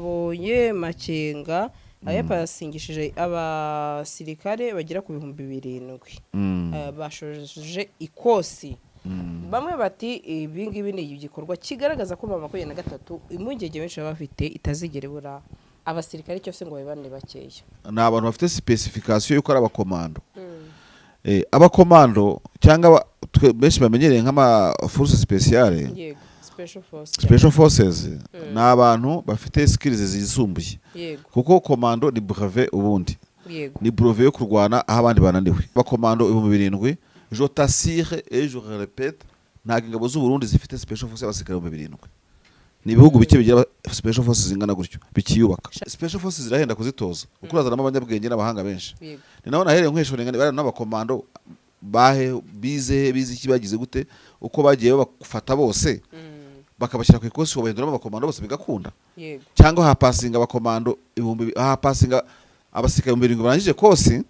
Nabonye Makenga yapasingishije abasirikare bagera ku 7000 bashoje ikosi. Bamwe bati ibi ngibi ni igikorwa kigaragaza ko M23, impungenge benshi baba bafite, itazigera ibura abasirikare cyose ngo babibane bakeya. Ni abantu bafite spécification y'uko ari abakomando. Abakomando cyangwa benshi bamenyereye nk'ama force spéciale. Yego, special force. Special forces ni abantu bafite skills zisumbuye, kuko komando ni brevet ubundi. Ni brevet yo kurwana aho abandi bananiwe. Abakomando 7000, je t'assure et je répète, ntabwo ingabo z'u Burundi zifite special force y'abasirikare 7000. Ni ibihugu bike bigira special forces zingana gutyo bikiyubaka. Special forces zirahenda kuzitoza kuko urazanamo abanyabwenge n'abahanga benshi. Ni naho nahereye nkweshorenga bariya n'abakomando bahe, bize he, bize iki, bagize gute, uko bagiye babafata bose bakabashyira ku ikosi, bahinduramo abakomando bose bigakunda, cyangwa hapasinga abakomando hapasinga abasirikare 7000 barangije kosi,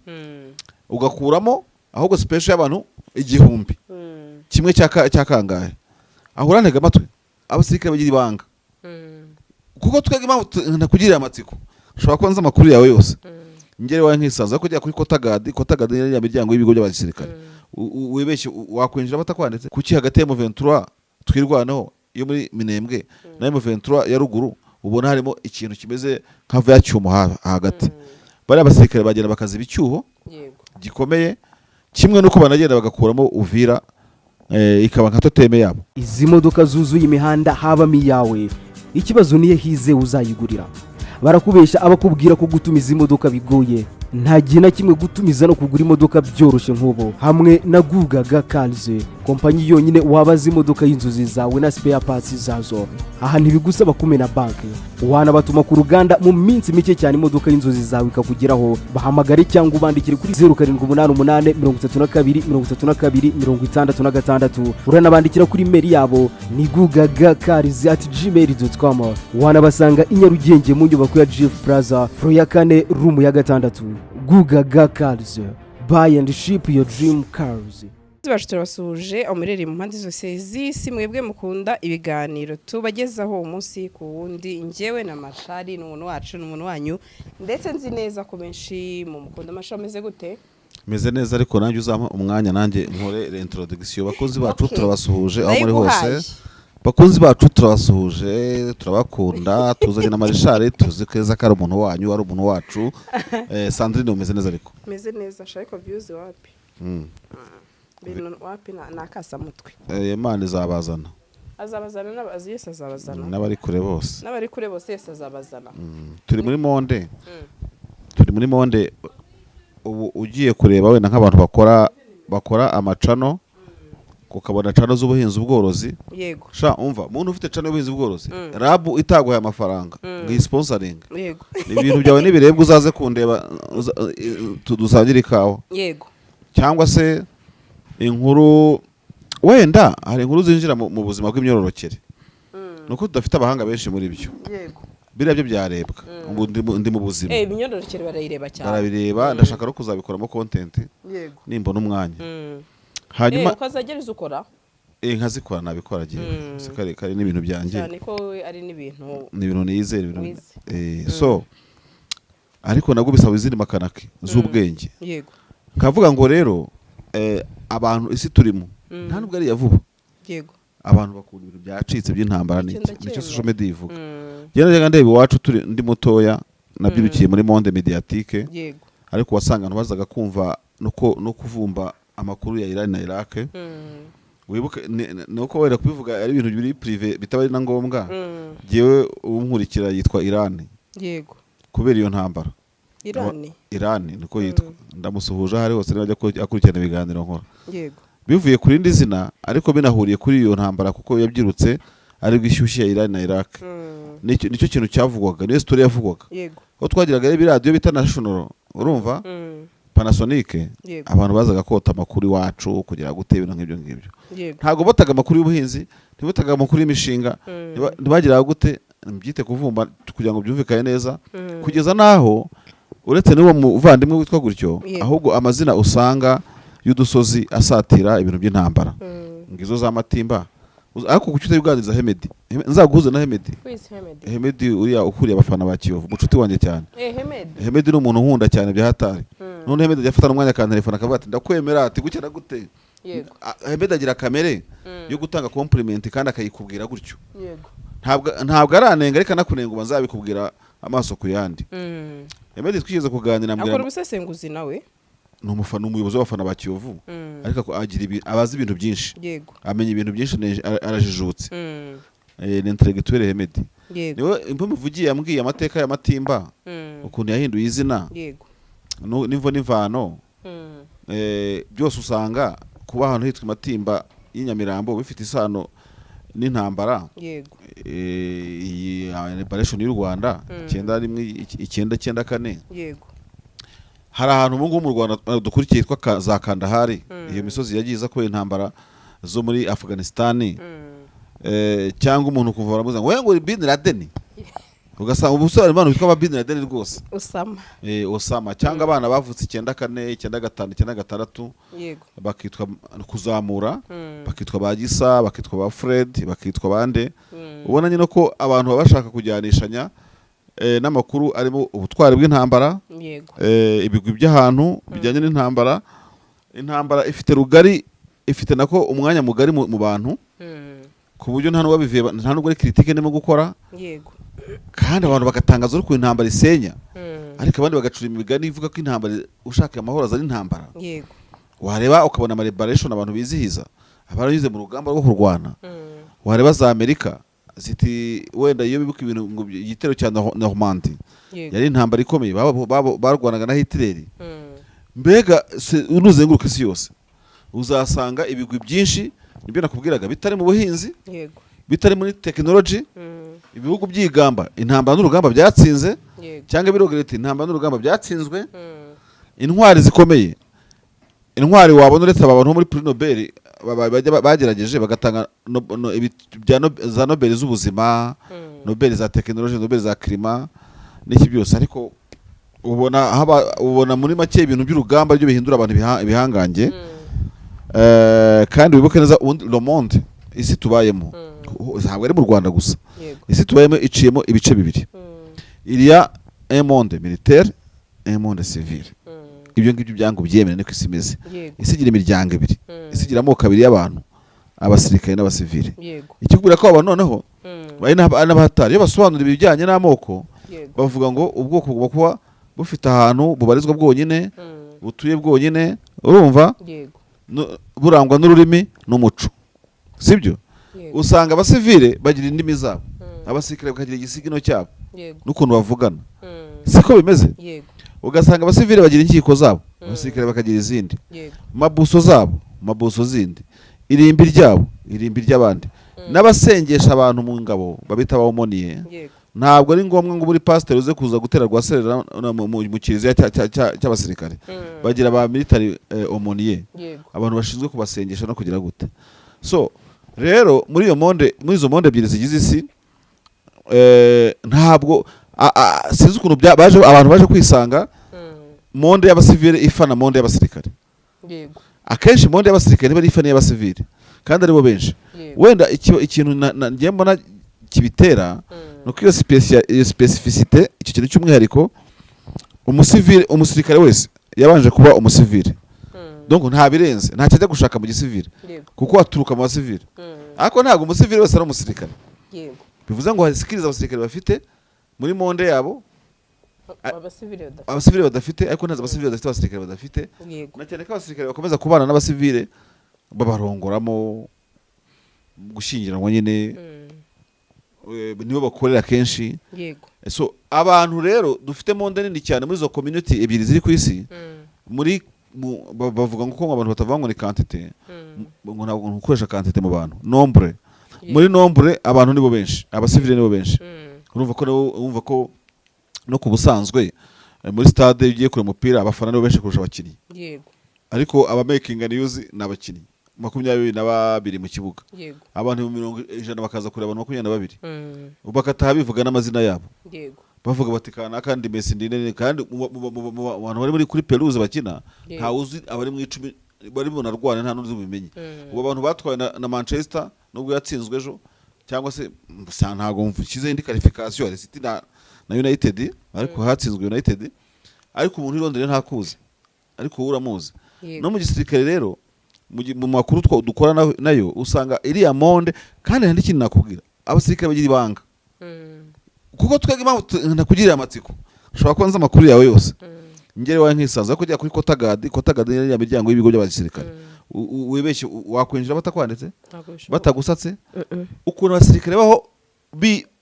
ugakuramo ahubwo special y'abantu 1000, kimwe cya kangahe? Aho urantega amatwi, abasirikare bagira ibanga, kuko twebwe impamvu ntakugirira amatsiko, ushobora kuba nzi amakuru yawe yose, ngere wawe nkisanzwe, ariko ujya kuri kotagadi, kotagadi ni ya miryango y'ibigo by'abasirikare, wibeshye wakwinjira batakwanditse. Kuki hagati ya M23 Twirwaneho yo muri Minembwe na M23 ya ruguru ubona harimo ikintu kimeze nka vacuum hagati? Bariya basirikare bagenda bakaziba icyuho gikomeye, kimwe n'uko banagenda bagakuramo Uvira, ikaba nka totem yabo. Izi modoka zuzuye imihanda habamo iyawe? Ikibazo niyo hize uzayigurira. Barakubeshya abakubwira ko gutumiza imodoka bigoye. Nta gihe na kimwe gutumiza no kugura imodoka byoroshye nk'ubu hamwe na Gugaga Cars, kompanyi yonyine wabaza imodoka y'inzozi zawe na spare parts zazo. Aha ntibigusaba kumena banki, wanabatuma ku ruganda, mu minsi mike cyane imodoka y'inzozi zawe ikakugeraho. Bahamagare cyangwa ubandikire kuri 0788 32 32 66. Uranabandikira kuri email yabo ni gugagacars@gmail.com. Wanabasanga i Nyarugenge mu nyubako ya Jifu Plaza, floor ya kane, room ya gatandatu. Gugaga Cars, buy and ship your dream cars. Bacu, turabasuhuje aho muherereye mu mpande zose z'isi, mwebwe mukunda ibiganiro tubagezaho umunsi ku wundi. Njyewe na Mashari, ni umuntu wacu, ni umuntu wanyu, ndetse nzi neza ko benshi mu mukunda. Mashari, ameze gute? Meze neza, ariko nanjye uzampa umwanya nanjye nkore introduction. Bakunzi bacu, turabasuhuje aho muri hose. Ndayiguhaye. Bakunzi bacu, turabasuhuje, turabakunda. Tuzanye na Marishari, tuzi keza ko ari umuntu wanyu, ari umuntu wacu. Sandrine, umeze neza ariko? Meze neza sha, ariko views wapi. Bintu wapi, ni akasamutwe. Imana izabazana. Azabazana n'abazi, Yesu azabazana. N'abari kure bose. N'abari kure bose Yesu azabazana. Turi muri monde, turi muri monde ubu. Ugiye kureba wenda nk'abantu bakora ama channel, ukabona channel z'ubuhinzi ubworozi. Sha umva, muntu ufite channel y'ubuhinzi bworozi, rabu itaguhaye amafaranga ngo iyi sponsoring ibintu byawe nibirebwa, uzaze kundeba, dusangire ikawa. Cyangwa se inkuru, wenda hari inkuru zinjira mu buzima bw'imyororokere, nuko tudafite abahanga benshi muri byo. Biriya byo byarebwa. Ubu ndi mu buzima. Imyororokere barayireba cyane. Barabireba. Ndashaka no kuzabikoramo content nimbona umwanya. Hanyuma Uko azagereza ukora. Nkazikora, nabikora gihe kare kare n'ibintu byanjye. Cyane ko wowe ari n'ibintu Ni ibintu nizera, ibintu wize. So ariko nabwo bisaba izindi makanaki z'ubwenge. Nkavuga ngo rero abantu, isi turimo nta nubwo ari iya vuba. Abantu bakunda ibintu byacitse by'intambara. Icyo N'iki nicyo ndacyemera. social media ivuga. Njye najyaga ndeba iwacu turi, ndi mutoya, nabyirukiye muri monde médiatique, ariko wasanga abantu bazaga kumva no kuvumba amakuru ya Iran na Iraq. Wibuke ni uko wenda kubivuga ari ibintu biri privé, bitaba ari na ngombwa. Jyewe unkurikira yitwa Iran kubera iyo ntambara. Irani. Iran niko yitwa. Ndamusuhuje aho ari hose niba ajya akurikirana ibiganiro nkora. Bivuye ku rindi zina ariko binahuriye kuri iyo ntambara, kuko yabyirutse ari ishyushye ya Iran na Iraq. Nicyo kintu cyavugwaga, niyo story yavugwaga. Aho twagiraga rero ibiradiyo bita National, urumva, Panasonic, abantu bazaga kota amakuru iwacu kugira gute, ibintu nk'ibyo ngibyo. Ntabwo botaga amakuru y'ubuhinzi, ntibotaga amakuru y'imishinga, ntibagiraga gute, mbyite kuvumba kugira ngo byumvikane neza, kugeza n'aho uretse n'uwo muvandimwe witwa gutyo, ahubwo amazina usanga y'udusozi asatira ibintu by'intambara, ngizo za Matimba. Ariko kuki utabiganiriza Hemedi? Nzaguhuze na Hemedi. Who is Hemedi? Hemedi uriya ukuriye abafana ba Kiyovu, mucuti wanjye cyane. Hemedi. Hemedi ni umuntu unkunda cyane bya hatari. None Hemedi ajya afata n'umwanya akantelefona, akavuga ati: "Ndakwemera," ati: "Gutya na gute." Hemedi agira kamere yo gutanga compliment kandi akayikubwira gutyo. Ntabwo aranenga, ariko anakunenga uba nzabikubwira amaso ku yandi. Hemedi twigeze kuganira, ambwira Akora ubusesenguzi nawe? Ni umufana, umuyobozi w'abafana ba Kiyovu. Ariko agira abazi ibintu byinshi, amenya ibintu byinshi, arajijutse. Ni intellectuel Hemedi. Niwe impu ivugiye, yambwiye amateka ya Matimba, ukuntu yahinduye izina, n'imvo n'imvano. Byose usanga kuba ahantu hitwa Matimba y'inyamirambo bifite isano n'intambara, iyi liberation y'u Rwanda, 91, 1994. Hari ahantu ubu ngubu mu Rwanda dukurikiye hitwa za Kandahari. Iyo misozi yagiye iza kubera intambara zo muri Afghanistan. Cyangwa umuntu kuva baramuza ngo: "We ngo uri Bin Laden," ugasanga ubu hari abantu bitwa ba Bin Laden rwose. Usama. Osama, cyangwa abana bavutse 94, 95, 96, bakitwa kuzamura, bakitwa ba Gisa, bakitwa ba Fred, bakitwa bande. Ubona nyine ko abantu baba bashaka kujyanishanya n'amakuru arimo ubutwari bw'intambara, ibigwi by'ahantu bijyanye n'intambara. Intambara ifite rugari, ifite nako umwanya mugari mu bantu, ku buryo nta n'uwabivuye, nta nubwo ari critique ndimo gukora. Kandi abantu bagatangaza ukuntu intambara isenya, ariko abandi bagacura imigani ivuga ko intambara, ushaka amahoro azana intambara. Wareba ukabona ama liberation abantu bizihiza abaranyuze mu rugamba rwo kurwana. Wareba za Amerika ziti wenda iyo bibuka ibintu ngo igitero cya Normandie yari intambara ikomeye, barwanaga na Hitler. Mbega nuzenguruka isi yose uzasanga ibigwi byinshi, nibyo nakubwiraga, bitari mu buhinzi, bitari muri tekinoloji. Ibihugu byigamba intambara n'urugamba byatsinze, cyangwa birogereta intambara n'urugamba byatsinzwe. Intwari zikomeye, intwari wabona uretse aba bantu bo muri Prix Nobel bagerageje bagatanga no, no, bya za Nobel z'ubuzima, Nobel za tekinoloji, Nobel za climat n'iki byose, ariko ubona muri make ibintu by'urugamba byo bihindura abantu ibihangange. Kandi wibuke neza, ubundi le monde, isi tubayemo, ntabwo ari mu Rwanda gusa. Isi tubayemo iciyemo ibice bibiri. Il y a un monde militaire, un monde civil. Ibyo ngibyo byango byemera, niko isi imeze. Isi igira imiryango ibiri. Isi igira amoko abiri y'abantu, abasirikare n'abasivile. Ikikubwira ko abantu noneho bari n'abahatari, iyo basobanura ibijyanye n'amoko, bavuga ngo ubwoko bugomba kuba bufite ahantu bubarizwa bwonyine, butuye bwonyine, urumva, burangwa n'ururimi n'umuco, sibyo? Yego. Usanga abasivile bagira indimi zabo, abasirikare bakagira igisigino cyabo n'ukuntu bavugana. Siko bimeze? Yego. Ugasanga abasivile bagira inkiko zabo, abasirikare bakagira izindi, mabuso zabo, mabuso zindi, irimbi ryabo, irimbi ry'abandi, n'abasengesha abantu mu ngabo babita aba aumônier. Ntabwo ari ngombwa ngo muri pasiteri uze kuza gutera rwaserera mu kiliziya cy'abasirikare. Bagira ba military aumônier, abantu bashinzwe kubasengesha no kugira gute. So rero muri iyo monde, muri izo monde ebyiri zigize isi, ntabwo sinzi ukuntu baje, abantu baje kwisanga monde y'abasivile ifana monde y'abasirikare. Akenshi monde y'abasirikare niba ari ifana y'abasivile kandi aribo benshi. Wenda ikintu ngiye mbona kibitera nuko iyo spécificité, icyo kintu cy'umwihariko, umusivile, umusirikare wese yabanje kuba umusivile. Donc nta birenze, ntacyo ajya gushaka mu gisivile, kuko aturuka mu basivile. Ariko ntabwo umusivile wese ari umusirikare. Bivuze ngo hari skills abasirikare bafite muri monde yabo abasivile badafite. Abasivile badafite, ariko ntazo abasivile badafite abasirikare badafite. Na cyane ko abasirikare bakomeza kubana n'abasivile, babarongoramo, gushyingiranwa nyine, nibo bakorera kenshi. So abantu rero dufite monde nini cyane muri izo community ebyiri ziri ku isi. Muri bavuga ngo ko abantu batavuga ngo ni quantité, ngo ntabwo gukoresha quantité mu bantu, nombre. Muri nombre abantu nibo benshi, abasivile nibo benshi. Urumva ko urumva ko no ku busanzwe, muri stade iyo ugiye kureba umupira, abafana nibo benshi kurusha abakinnyi. Ariko aba making news ni abakinnyi 22 mu kibuga. Abantu 100 bakaza kureba abantu 22, bagataha bivuga n'amazina yabo, bavuga bati: "Kanaka, ndi Messi, ndi nene." Kandi mu bantu bari muri kuri pelouse bakina, ntawe uzi abari mu 10 bari bunarwane, nta n'uzi ubimenye. Ubu abantu batwawe na Manchester Nubwo yatsinzwe ejo, cyangwa se ntabwo nshyizeho indi qualification, hari City na United, ariko hatsinzwe United. Ariko umuntu uri Londres ntakuzi, ariko wowe uramuzi. No mu gisirikare rero, mu makuru dukora nayo usanga iriya monde. Kandi hari n'ikindi nakubwira: abasirikare bagira ibanga, kuko twebwe impamvu ntakugirira amatsiko, ushobora kuba nzi amakuru yawe yose, ngere wawe nkisanzwe, ariko ujya kuri kotagadi, kotagadi ni iriya miryango y'ibigo by'abasirikare, wibeshye wakwinjira batakwanditse, Ntabwo bishoboka. batagusatse. Ukuntu abasirikare baho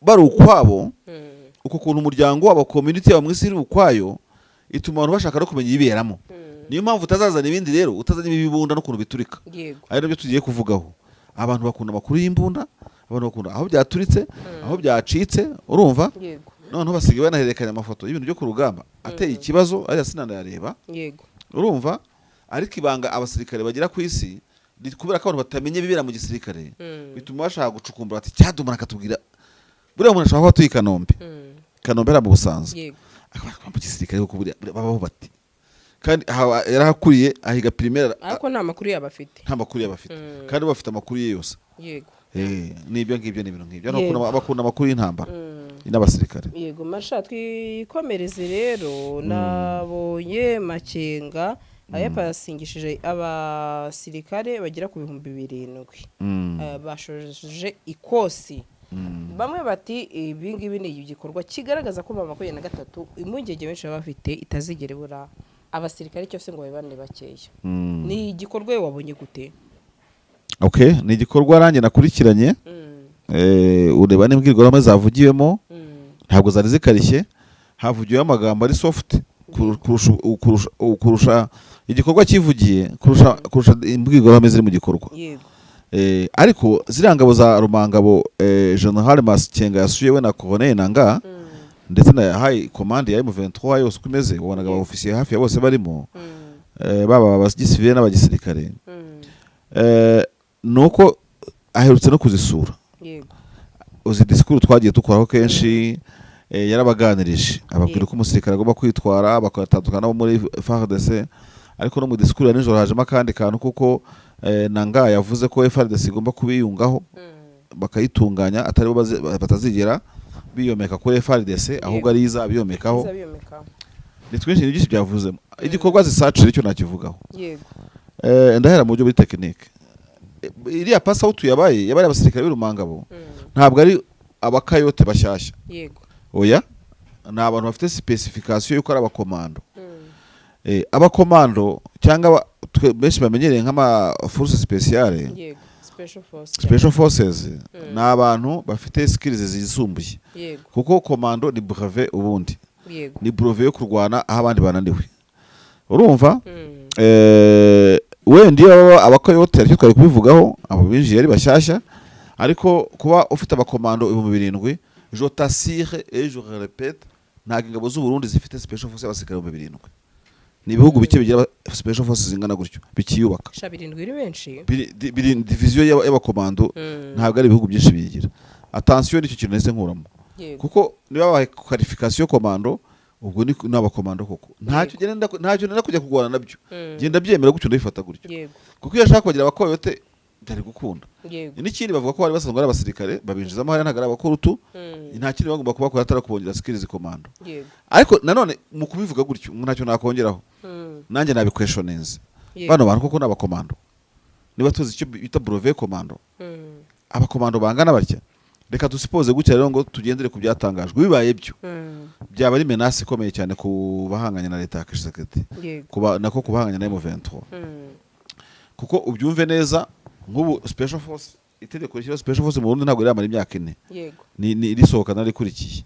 bari ukwabo, uko kuntu umuryango wabo, community yabo mu isi iri ukwayo, ituma abantu bashaka no kumenya ibiberamo. Niyo mpamvu utazazana ibindi rero, utazana ibibunda n'ukuntu biturika, ari nabyo tugiye kuvugaho. Abantu bakunda amakuru y'imbunda, abantu bakunda aho byaturitse, aho byacitse, urumva? Noneho basigaye banahererekanya amafoto y'ibintu byo ku rugamba ateye ikibazo, ariya sinanayareba. Urumva, ariko ibanga abasirikare bagira ku isi ni kubera ko abantu batamenya ibibera mu gisirikare, bituma bashaka gucukumbura, ati cyadumara akatubwira. Buriya umuntu ashobora kuba atuye i Kanombe, Kanombe ari mu Busanza, akaba mu gisirikare kuko buriya babaho bati, kandi yarahakuriye, ahiga primaire. Ariko nta makuru yaba afite. Nta makuru yaba afite, kandi bafite amakuru ye yose. N'ibyo ngibyo ni ibintu nk'ibyo. Bakunda amakuru y'intambara n'abasirikare. Yego masha, twikomereze rero. Nabonye Makenga yapasingishije abasirikare bagera ku 7000, bashoje ikosi. Bamwe bati ibi ngibi ni igikorwa kigaragaza ko M23, impungenge benshi baba bafite, itazigera ibura abasirikare cyose ngo babibane bakeya. Ni igikorwa wabonye gute? Okay, ni igikorwa nanjye nakurikiranye. Ureba n'imbwirwaruhame zavugiwemo, ntabwo zari zikarishye, havugiwemo amagambo ari soft kurusha igikorwa kivugiye, kurusha imbwirwaruhame ziri mu gikorwa. Ariko ziriya ngabo za Rumangabo, General Makenga yasuye, we na Corneille Nangaa, ndetse na high command ya M23 yose uko imeze, wabonaga aba ofisiye hafi ya bose barimo, baba abagisivile n'abagisirikare. Nuko aherutse no kuzisura. Uzi disikuru twagiye dukoraho kenshi, yarabaganirije, ababwira uko umusirikare agomba kwitwara, bakatandukana nabo muri FARDC. Ariko no mu disikuru ya nijoro hajemo akandi kantu, kuko Nangaa yavuze ko FARDC igomba kubiyungaho, bakayitunganya, atari bo batazigera biyomeka kuri FARDC, ahubwo ari izabiyomekaho. Izabiyomekaho. Ni twinshi, ni byinshi byavuzemo. Igikorwa zisacire icyo nakivugaho. Ndahera mu buryo buri technique. Iriya pass out yabaye abasirikare b'Irumangabo, ntabwo ari abakayote bashyashya. Oya, ni abantu bafite specification y'uko ari abakomando. Abakomando cyangwa benshi bamenyereye nk'ama force spéciale, Special force. Special forces, ni abantu bafite skills zisumbuye, kuko komando ni brevet ubundi, ni brevet yo kurwana aho abandi bananiwe, urumva? Wenda iyo baba abakoyote aricyo twari kubivugaho, abo binjiye ari bashyashya. Ariko kuba ufite abakomando 7000, je t'assure et je répète, ntabwo ingabo z'u Burundi zifite special force y'abasirikare 7000. Ni ibihugu bike bigira special force zingana gutyo bikiyubaka. Sha, 7 ni benshi. Biri division y'abakomando, ntabwo ari ibihugu byinshi biyigira. Attention, nicyo kintu nahise nkuramo, kuko niba babaye qualification komando, ubwo ni abakomando koko, ntacyo ntacyo nenda kujya kurwana nabyo. Genda byemera gutyo, ndabifata gutyo, kuko iyo ashaka kugira abakoyote byari gukunda. N'ikindi, bavuga ko bari basanzwe ari abasirikare, babinjizamo hariya, ntabwo ari abakurutu. Nta kindi bagomba kubakora atari kubongera skills komando. Ariko nanone mu kubivuga gutyo, ntacyo nakongeraho. Nanjye nabiquestioninze. Bano bantu koko ni abakomando? Niba tuzi icyo bita brevet komando, abakomando bangana batya, reka dusuppose gutya rero ngo tugendere ku byatangajwe, bibaye byo, byaba ari menace ikomeye cyane ku bahanganye na leta ya Tshisekedi, kuba nako ku bahanganye na M23. Kuko ubyumve neza, nk'ubu special force, itegeko rishyiraho special force mu Burundi ntabwo riramara imyaka 4. Ni risohoka narikurikiye.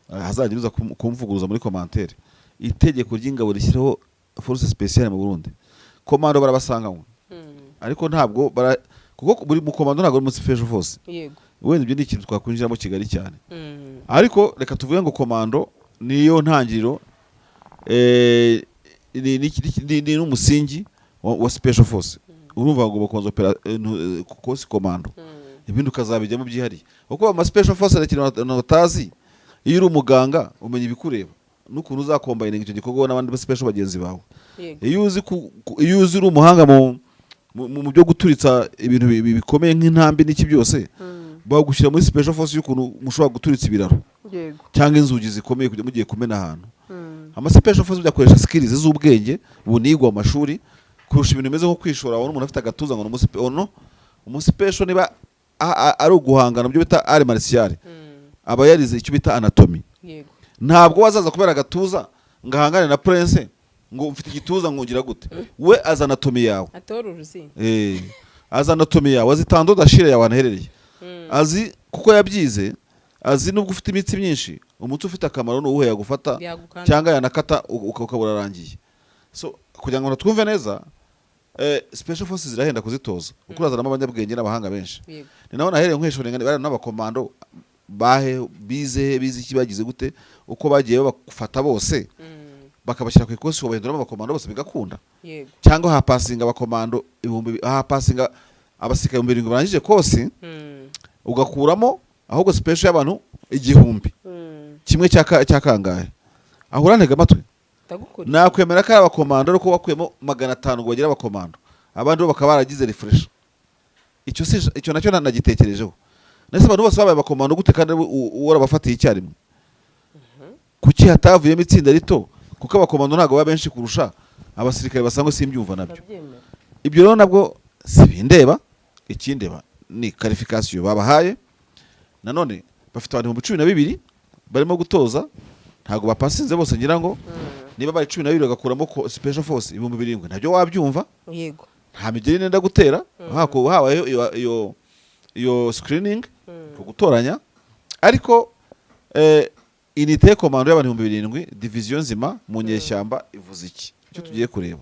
Hazajya uza kumvuguruza muri commentaire. Itegeko ry'ingabo rishyiraho force spéciale mu Burundi, komando barabasanganywe, ariko ntabwo bara, kuko buri mukomando ntabwo ari muri special force. Wenda ibyo ni ikintu twakwinjiramo kigali cyane. Ariko reka tuvuge ngo komando niyo ntangiriro, ni n'umusingi wa special force. Urumva ngo bakonza opera kosi komando, ibindi ukazabijyamo byihariye, kuko ama special force hari ikintu abantu batazi. Iyo uri umuganga umenya ibikureba n'ukuntu uzacombininga icyo gikorwa n'abandi ba special bagenzi bawe. Iyo uzi uri umuhanga mu mu byo guturitsa ibintu bikomeye nk'intambi n'iki byose, bagushyira muri special force y'ukuntu mushobora guturitsa ibiraro cyangwa inzugi zikomeye kujya mugiye kumena ahantu. Ama special force byakoresha skills z'ubwenge bunigwa mu mashuri kurusha ibintu bimeze nko kwishora. Wabona umuntu afite agatuza ngo ni no umuspecial, niba ari uguhangana mu byo bita art martial, aba yarize icyo bita anatomy. Ntabwo wazaza kubera agatuza ngo ahangane na Prince, ngo mfite igituza ngo ngira gute. We azi anatomy yawe. Atora uruzi. Azi anatomy yawe, azi tendon d'Achille yawe ahantu aherereye, azi kuko yabyize, azi nubwo ufite imitsi myinshi, umutsi ufite akamaro ni uwuhe yagufata yagukanda cyangwa yanakata ukaba urarangiye. So kugira ngo twumve neza, special forces zirahenda kuzitoza kuko urazanamo abanyabwenge n'abahanga benshi. Ni naho nahereye nkwesha bari n'abakomando bahe bize, bize iki, bagize gute, uko bagiye babafata bose bakabashyira ku ikosi, bahinduramo abakomando bose bigakunda, cyangwa hapasinga abakomando ibihumbi, hapasinga abasirikare 7000 barangije kosi, ugakuramo ahubwo special y'abantu 1000, kimwe cya kangahe? Aho urantega amatwi? Ndagukurikiye. Nakwemera ko ari abakomando ariko wakuyemo 500 ngo bagire abakomando, abandi bo bakaba baragize refresh. Icyo si icyo nacyo nagitekerejeho. Nese abantu bose babaye abakomando gute kandi warabafatiye icyarimwe? Kuki hatavuyemo itsinda rito? Kuko abakomando ntabwo baba benshi kurusha abasirikare basanzwe, simbyumva nabyo. Ndabyemera. Ibyo rero nabwo si bindeba. Ikindeba ni qualification babahaye. Nanone bafite abantu 12,000 barimo gutoza, ntabwo bapasinze bose. Ngira ngo niba bari 12 bagakuramo special force 7000, nabyo wabyumva. Nta migeri nenda gutera habayeho iyo screening, ku gutoranya. Ariko unité commando y'abantu 7000, division nzima mu nyeshyamba, ivuze iki? Icyo tugiye kureba,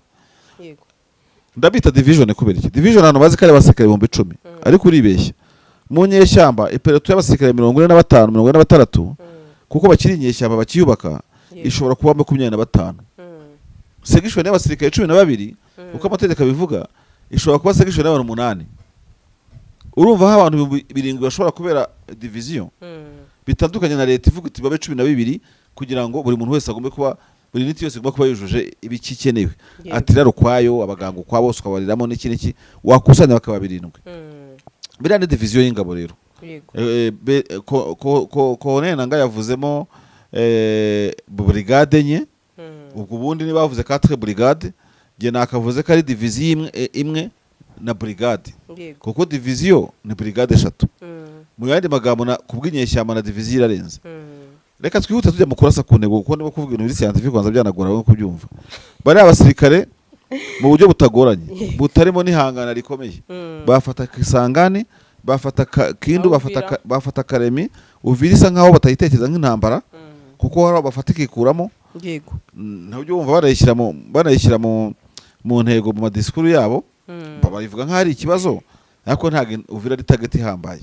ndabita division kubera iki? Division ahantu bazi ko ari abasirikare 10,000, ariko uribeshya. Mu nyeshyamba, ipeloton y'abasirikare 45, 46, kuko bakiri inyeshyamba bakiyubaka, ishobora kuba 25. Section y'abasirikare 12, uko amategeko abivuga, ishobora kuba section y'abantu umunani. Urumva aho abantu 7000 bashobora kubera division, bitandukanye na leta ivuga iti babe 12 kugira ngo buri muntu wese agombe kuba, buri unit yose igomba kuba yujuje ibikikenewe, atirara ukwayo, abaganga ukwabo, bose ukabariramo n'iki n'iki, wakusanya bakaba 7. Biriya ni division y'ingabo rero. Colonel Nanga yavuzemo brigade enye. Ubwo ubundi niba bavuze quatre brigade, njye nakavuze ko ari division imwe, imwe na brigade, kuko division ni brigade eshatu. Mu yandi magambo, na kubw'inyeshyamba na division irarenze. Reka twihute tujya mu kurasa ku ntego, kuko niba kuvuga ibintu biri scientific kubanza byanagora no kubyumva. Bariya abasirikare mu buryo butagoranye, butarimo n'ihangana rikomeye, bafata Kisangani, bafata Kindu, Na bafata Uvira. Bafata Karemi. Uvira isa nkaho batayitekereza nk'intambara, kuko hari aho bafata ikikuramo. Ntabyo wumva banayishyira mu ntego mu madisikuru yabo, bayivuga nk'aho ari ikibazo, ariko ntabwo Uvira ari target ihambaye.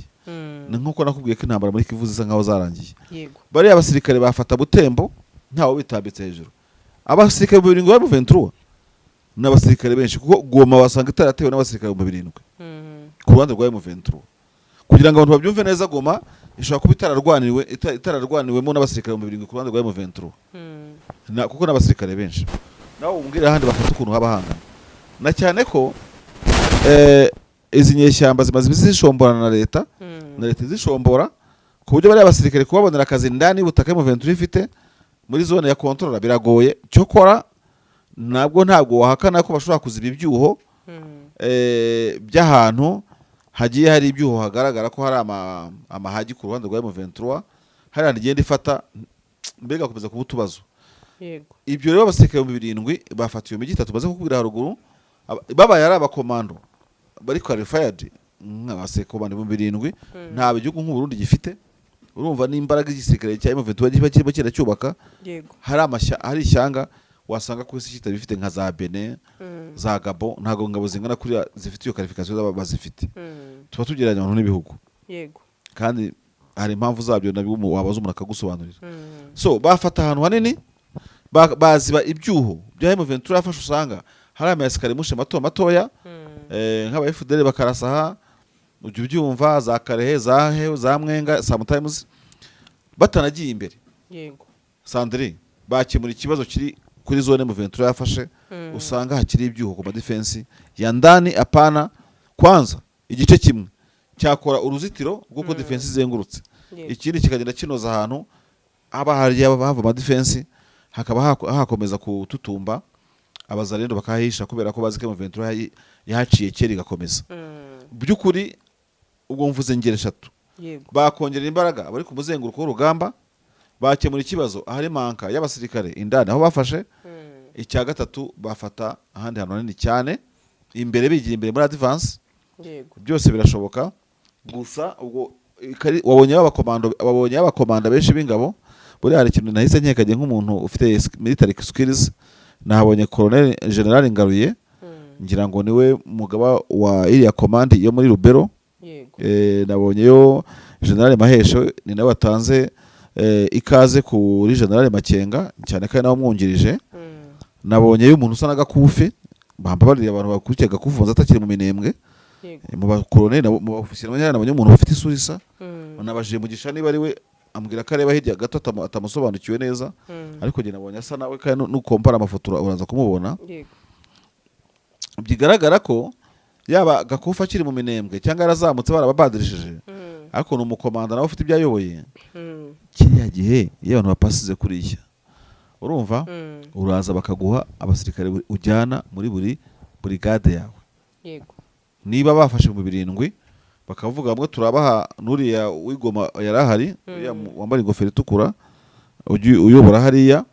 Ni nk'uko nakubwiye ko intambara muri Kivu zisa nkaho zarangiye. Bariya abasirikare bafata Butembo ntawe bitambitse hejuru. Abasirikare 7000 ba M23 ni abasirikare benshi, kuko Goma wasanga itaratewe n'abasirikare 7000 ku ruhande rwa M23. Kugira ngo abantu babyumve neza, Goma ishobora kuba itararwaniwemo n'abasirikare 7000 ku ruhande rwa M23, kuko n'abasirikare benshi. Nawe umbwira ahandi bafata ukuntu haba hangana, na cyane ko izi nyeshyamba zimaze iminsi zishomborana na leta, na leta izishombora, ku buryo bariya basirikare kubabonera akazi ndani y'ubutaka M23 ifite muri zone ya contrôle biragoye. Cyokora ntabwo wahakana ko bashobora kuziba ibyuho by'ahantu hagiye hari ibyuho hagaragara ko hari amahagi ku ruhande rwa M23, hari ahantu igenda ifata, mbega gakomeza kuba utubazo. Ibyo rero, abasirikare 7000 bafatiwe imijyi itatu maze kukubwira haruguru, babaye ari abakomando bari qualified nk'abasekomando 7000, nta igihugu nk'u Burundi gifite. Urumva n'imbaraga igisirikare cya M23 kiba kirimo kiracyubaka, hari ishyanga wasanga ku isi kitabifite, nka za Benin, za Gabon, ntabwo ingabo zingana kuriya zifite iyo qualification zaba bazifite. Tuba tugereranya abantu n'ibihugu, kandi hari impamvu zabyo nabyo wabaza umuntu akagusobanurira. So bafata ahantu hanini, baziba ibyuho bya M23 yafashe. Usanga hari ama escarmouches mato matoya, nk'aba FDL bakarasa aha, ujya ubyumva, za Karehe, za He, za Mwenga, sometimes batanagiye imbere. Sandrine, bakemura ikibazo kiri Kuri zone M23 yafashe, usanga hakiri ibyuho ku ma défense ya ndani. Apana, kwanza igice kimwe cyakora uruzitiro rw'uko défense izengurutse, ikindi kikagenda kinoza ahantu haba hariya hava ama défense, hakaba hakomeza kututumba, abazalendo bakahahisha kubera ko bazi ko M23 yahaciye kera igakomeza. By'ukuri ubwo mvuze ngeri eshatu: bakongera imbaraga abari ku muzenguruko w'urugamba, bakemura ikibazo ahari manque y'abasirikare indani aho bafashe, icya gatatu bafata ahandi hantu hanini cyane imbere, bigira imbere muri advance. Byose birashoboka. Gusa ubwo wabonye abakomando, wabonye abakomanda benshi b'ingabo. Buriya hari ikintu nahise nkekanye nk'umuntu ufite military skills. Nahabonye Colonel General Ngaruye, ngira ngo niwe mugaba wa iriya command yo muri Rubero. Nabonyeyo General Mahesho, ni nawe watanze ikaze kuri General Makenga, cyane kandi nawe umwungirije. Nabonyeyo umuntu usa n'agakufi, bambabarira abantu bakurikiye Gakufi, banza atakiri mu Minembwe. Mu bakoloneli, mu baofisiye nabonye umuntu ufite isura isa. Nabajije Mugisha niba ari we, ambwira ko areba hirya gato atamusobanukiwe neza, ariko njye nabonye asa nawe, kandi nukompara amafoto uraza kumubona. Bigaragara ko yaba Gakufi akiri mu Minembwe cyangwa yarazamutse barababadirishije, ariko ni umukomanda nawe ufite ibyo ayoboye. Kiriya gihe iyo abantu bapasize kuriya, urumva, uraza bakaguha abasirikare ujyana muri buri burigade yawe. Niba bafashe mu 7,000, bakavuga bamwe turabaha n'uriya w'igoma yari ahari, uriya wambaye ingofero itukura uyobora hariya,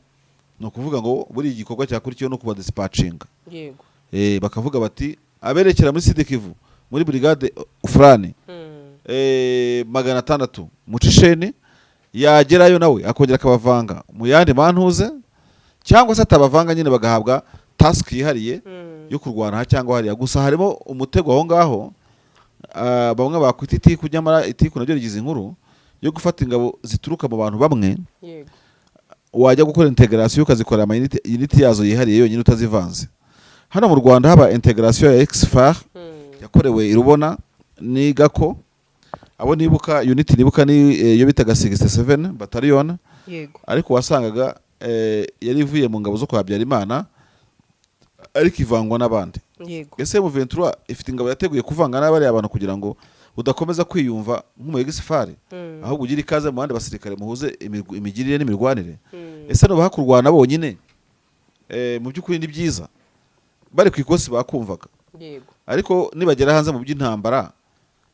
ni ukuvuga ngo buri gikorwa cyakurikiyeho no kubadisipacinga. Bakavuga bati aberekera muri Sud Kivu muri brigade fulani, 600 mucisheni, yagerayo nawe akongera akabavanga mu yandi mantuze, cyangwa se atabavanga nyine bagahabwa task yihariye yo kurwana aha cyangwa hariya. Gusa harimo umutego aho ngaho, bamwe bakwita itiku, nyamara itiku naryo rigize inkuru yo gufata ingabo zituruka mu bantu bamwe, wajya gukora integration ukazikora ama unit yazo yihariye yonyine utazivanze. Hano mu Rwanda haba integration ya ex-FAR yakorewe i Rubona nigako abo nibuka, unit nibuka ni iyo bitaga 67 battalion, ariko wasangaga yari ivuye mu ngabo zo kwa Habyarimana ariko ivangwa n'abandi. Ese M23 ifite ingabo yateguye kuvanga n'abariya bantu kugira ngo udakomeza kwiyumva nk'umu ex-FAR, ahubwo ugire ikaze mu bandi basirikare, muhuze imigirire n'imirwanire? Ese nubaha kurwana bonyine? Mu by'ukuri ni byiza bari ku ikosi bakumvaga, ariko nibagera hanze mu by'intambara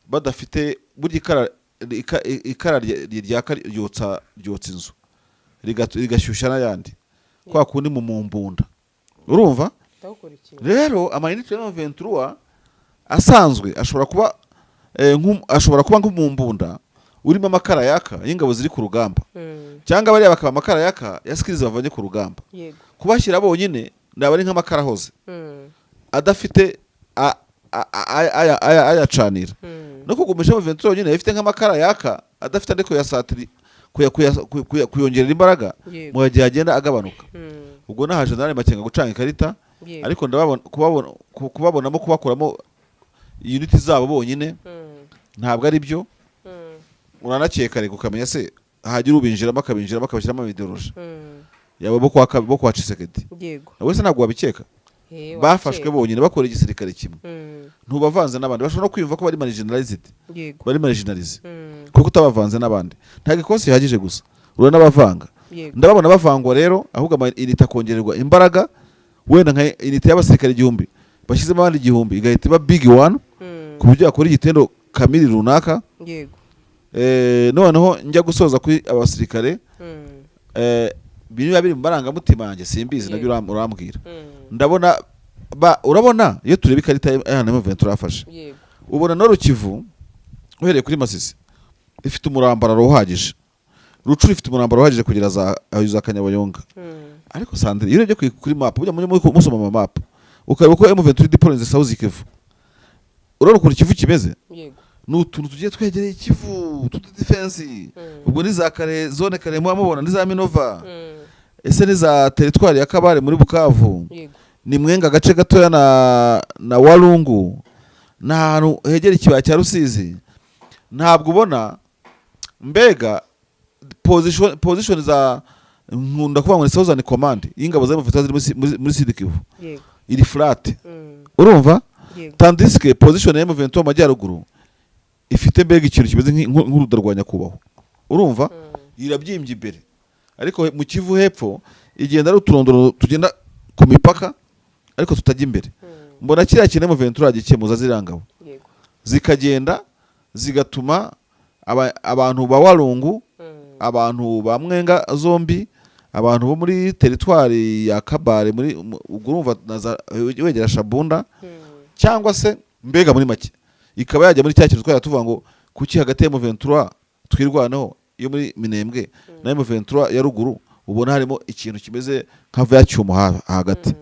badafite, burya ikara ryaka ryotsa inzu, rigashyushya n'ayandi kwa kundi mu mumbunda, urumva? Ndagukurikiye. Rero ama unité ya 23 asanzwe ashobora kuba nk'umumbunda urimo amakara yaka y'ingabo ziri ku rugamba, cyangwa bariya bakaba amakara yaka ya skills bavanye ku rugamba. Kubashyira bonyine naba ari nk'amakara ahoze adafite ayacanira, no kugumisha M23 yonyine ifite nk'amakara yaka adafite andi kuyasatiri kuyongerera imbaraga mu gihe agenda agabanuka. Ubwo naha General Makenga gucanga ikarita, ariko ndababona kubabonamo kubakuramo unit zabo bonyine ntabwo ari byo. Uranakeka reka ukamenya se hagira ubinjiramo, akabinjiramo, akabashyiramo idéologie yabo bo kwa Tshisekedi. Nawe se ntabwo wabikeka? Bafashwe Wakeka. bonyine bakora igisirikare kimwe, ntubavanze n'abandi, bashobora no kwiyumva ko bari marginalized, bari marginalized, kuko utabavanze n'abandi ntabwo ikosi ihagije gusa, uranabavanga. Ndababona bavangwa rero, ahubwo ama unité akongererwa imbaraga, wenda nka unité y'abasirikare 1000 bashyizemo abandi 1000 igahita iba big one, ku buryo yakora igitendo kamiri runaka. Noneho njya gusoza kuri abasirikare, biba biri mu marangamutima yanjye, simbizi nabyo, urambwira. Ndabona urabona iyo tureba ikarita ya M23 yafashe, ubona Nord Kivu uhereye kuri Masisi ifite umurambararo uhagije, Rutshuru ifite umurambararo uhagije kugera za Kanyabayonga. Ariko Sandrine, iyo urebye kuri map, burya mujye musoma ama map, ukareba uko M23 deployed South Kivu, urabona ukuntu Kivu kimeze. Ni utuntu tugiye twegereye Ikivu tutu defense. Ubwo ni za kare zone kare muba mubona, ni za Minova, ese ni za teritwari ya Kabare muri Bukavu, ni Mwenga agace gatoya na Walungu, ni ahantu hegera ikibaya cya Rusizi. Ntabwo ubona mbega position za Nkunda kuvuga ngo ni Southern Command y'ingabo za M23 ziri muri Sud Kivu, iri flat. Urumva? Yego. Tandis que position ya M23 mu majyaruguru ifite mbega ikintu kimeze nk'uruda rwa nyakubahwa, urumva? Irabyimbye imbere, ariko mu Kivu hepfo igenda ari uturondoro tugenda ku mipaka ariko tutajya imbere. Mbona kiriya kintu M23 yagikemuza, ziriya ngabo zikagenda zigatuma abantu ba Walungu, abantu ba Mwenga zombi, abantu bo muri teritwari ya Kabare, muri ubwo urumva na wegera Shabunda, cyangwa se mbega muri make ikaba yajya muri cya kintu twari tuvuga ngo kuki hagati ya M23 Twirwaneho yo muri Minembwe na M23 ya ruguru ubona harimo ikintu kimeze nka vacuum hagati.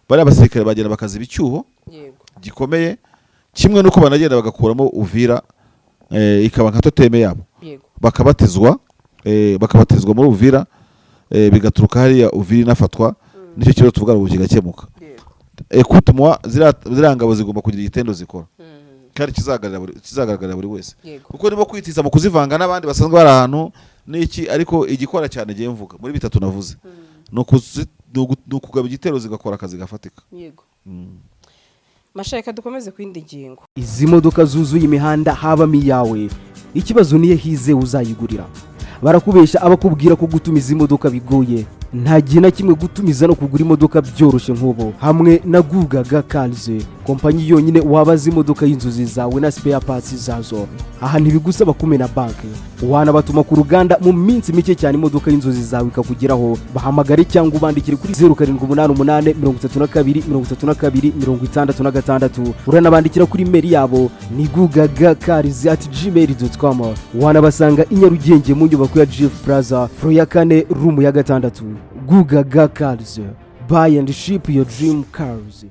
Bariya basirikare bagenda bakaziba icyuho gikomeye, kimwe n'uko banagenda bagakuramo Uvira, ikaba nka totem yabo, bakabatizwa muri Uvira, bigaturuka hariya Uvira inafatwa, nicyo kibazo tuvuga ngo kigakemuka. Écoute-moi, ziriya ngabo zigomba kugira igitendo zikora kandi kizagaragarira buri wese, kuko nibo kwitiza mu kuzivanga n'abandi basanzwe bari ahantu n'iki. Ariko igikora cyane ngiye mvuga muri bitatu navuze ni ukugaba igitero zigakora akazi gafatika. Masha, reka dukomeze ku yindi ngingo. Izi modoka zuzuye imihanda habamo iyawe? Ikibazo niyo hizewe uzayigurira. Barakubeshya abakubwira ko gutumiza imodoka bigoye. Nta gihe na kimwe gutumiza no kugura imodoka byoroshye nk'ubu hamwe na Gugaga Cars, kompanyi yonyine wabaza imodoka y'inzozi zawe na spare parts zazo. Aha ntibigusaba kumena banki, wanabatuma ku ruganda, mu minsi mike cyane imodoka y'inzozi zawe ikakugeraho. Bahamagare cyangwa ubandikire kuri 0788 32 32 66. Uranabandikira kuri email yabo ni gugagacars@gmail.com. Wanabasanga i Nyarugenge mu nyubako ya GF Plaza, floor ya kane, room ya gatandatu. Gugaga Cars, buy and ship your dream cars.